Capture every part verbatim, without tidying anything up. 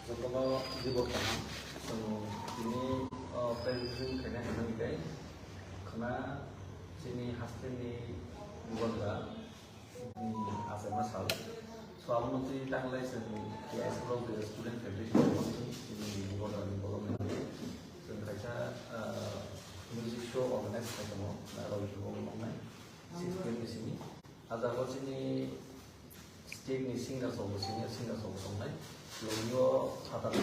Jotono Dibor kaham. Chwng tini, o, presentation khaina hwnwi khe khwna chini hasteni Bubagra ni achaima sal. So, abono twi tanglai chwng K S F rok je student federation ni chini Bubagra ni bolong ni chwng kaisa, o, music show organize khai tongo, Roy Shubham wngnai six P M ni simi. Ah jaga o chini state ni singer rok bo, senior singer rok bo tongnai. Logio phatar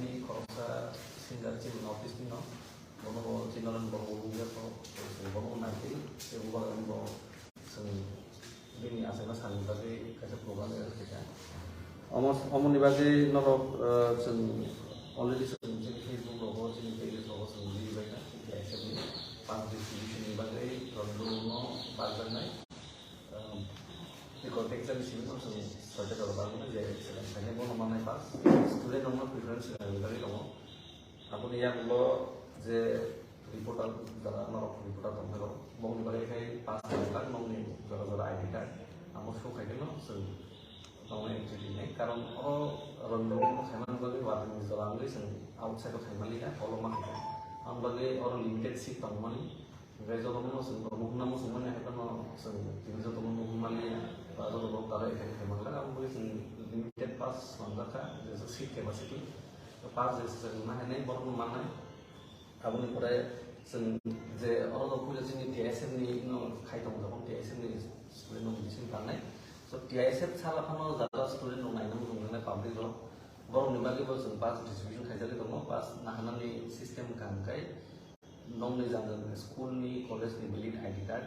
ni khoroksa singer chini North East ni no, bono bo chini Noren Borok bo nukya kho, bono bo naiwi tei bo bagwi bo chwng bini achaima salni bagwi kaisa program arrange khaikha. Omo, omoni bagwi norok, eh, chwng already chwng chini Facebook rogo, chini page rogo chwng nugwi bai kha, chini K S F ni pass distribution ni bagwi rok no barjaknai. Um, record exam simi no chwng soita jora barmani je select khainai bono mannai pass. Student rokno preference rwnani bagwi tongo. Aboni yagulo je reporter jora norok reporter tongphai rok bongni bagwi khai pass rwnai nokni jora jora I D card. Amo show khai kheno chwng tongo entry rinai. Karon oro rwng rwngno khaimani bagwi warning jora wngwi chwng outside o khaimani ya, hall o ma khaikha. Aboni bagwi oro limited seat tongmani. Hingke jotono chwng muhunna muchungmani hai phano chwng tini jotono muhunmani ba jotono tara effect khaimani, aboni bagwi chwng limited pass manjakha, je seat capacity. Pass je chwng nahainai borokno mannai. Aboni pore chwng je oro puila chini T S F ni no khai tongo, T S F ni student no bisingo tangnai. So T S F sala phano jara student rok naina muchungnai public rok, borokni bagwi bo chwng pass distribution khaijagwi tongo, pass nahanani system kaham khai. Nokni jang jang school ni, college ni valid I D card,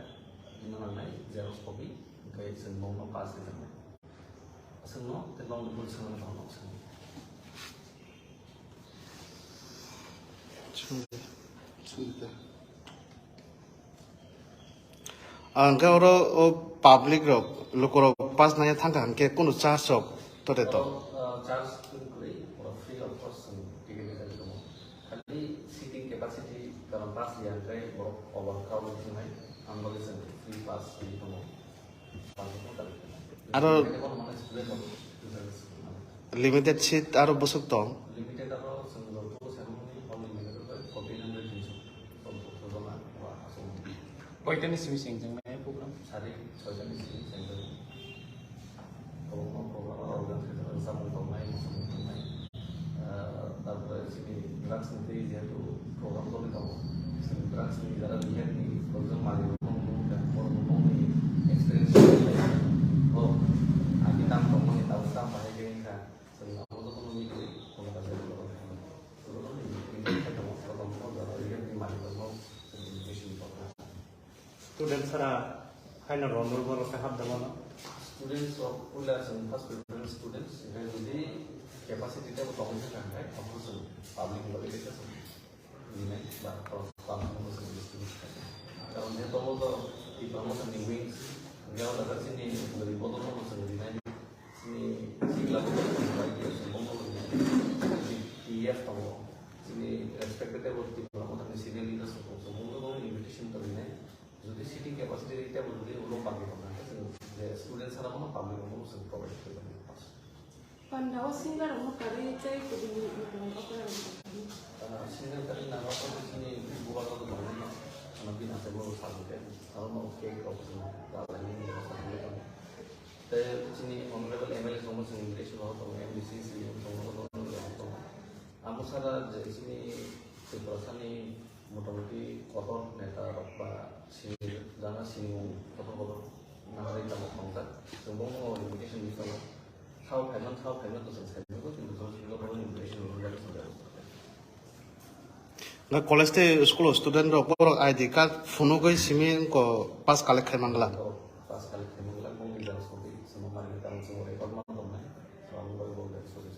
ino nangnai xerox copy, hingke chwng nokno pass rinai. Chwngno tei nokni bwskango tongno chwng. Ang khe oro o public rok, lukurok pass nangya thangkha hwnkhe kunu charge rok tote to? Oro, uh, charge twi kwrwi, oro free of cost chwng ticket rijagwi tongo. Khali seating capacity karon pass ya hwnkhe borok over crowd wngnai, ang bagwi chwng free pass ri tongo. Aro limited seat aro bwswk tong? Limited aro chwng joto saimani hall ni manager bai fourteen hundred hinwi song. Koitani simi chengjaknai program? Sari soitani simi chengjaknai. Kwbangma program aro organize khaijak, samung tongnai, muchung tongnai. Ah, tarpore chini drugs ni tei jehetu program choli tongo, chini drugs ni jara rehab ni program mari rok nung nung kha, borok nung nung ni experience rok lai kha. Bo ani tam tongmani tabuk tam bahai khe wngkha, chwng abo jotono nugwi kono kaisa program khainai. Program ni invitation tongo, program o jara rehab ni mari rok no chwng invitation tongkha. Student sara haino romrok oro khe hapda mano. Students rok puila chwng first preference students, hingke jodi capacity tebo tongwi thangkha hingke abo chwng public ni bagwi khe chwng rinai ba khorok tangmani bo chwng distribute khainai. Karon je tongo to Tipra Motha ni wings, hingke o jaga chini bwrwi bodol no bo chwng rinai. Chini sikla bo bai khe chwng bono rinai. T F tongo. Chini respected tebo Tipra Motha ni senior leaders rok tongo. Chwng bono invitation to rinai. Jodi seating capacity table jodi ulo bagwi tongkha, hwnkhe chwng je student sara bono public rokno chwng provide khlai mano. Pandao singer rokno karwi tei kubuni mwnwi okra rok tongkha. Ah, singer karwi nangkha khe chini bubagra rok tongo, ano bini achaima rok sajagwi, aro no cake rok chwng ralainani bwskango tongo. Tei chini honorable M L A rokno chwng invitation rok tongo, M D C, C E M tongo, tongo. Amo sara je chini Tripura sani motamuti kotor neta rok ba sini jana sinimung kotor kotor nangri tamo tongjak. Chwng bono invitation ni tongo. Thao phaiman, thao phaiman to chwng sai nukgo, kintu joto joto bono invitation rwjak chwng. Na college tei school o student rok borok I D card phunugwi simi wngkha pass collect khai mangla. Pass collect khai mangla, bongni jang sogwi chwng mari tamo chwng record ma tongnai. Chwng bai bongni sogwi.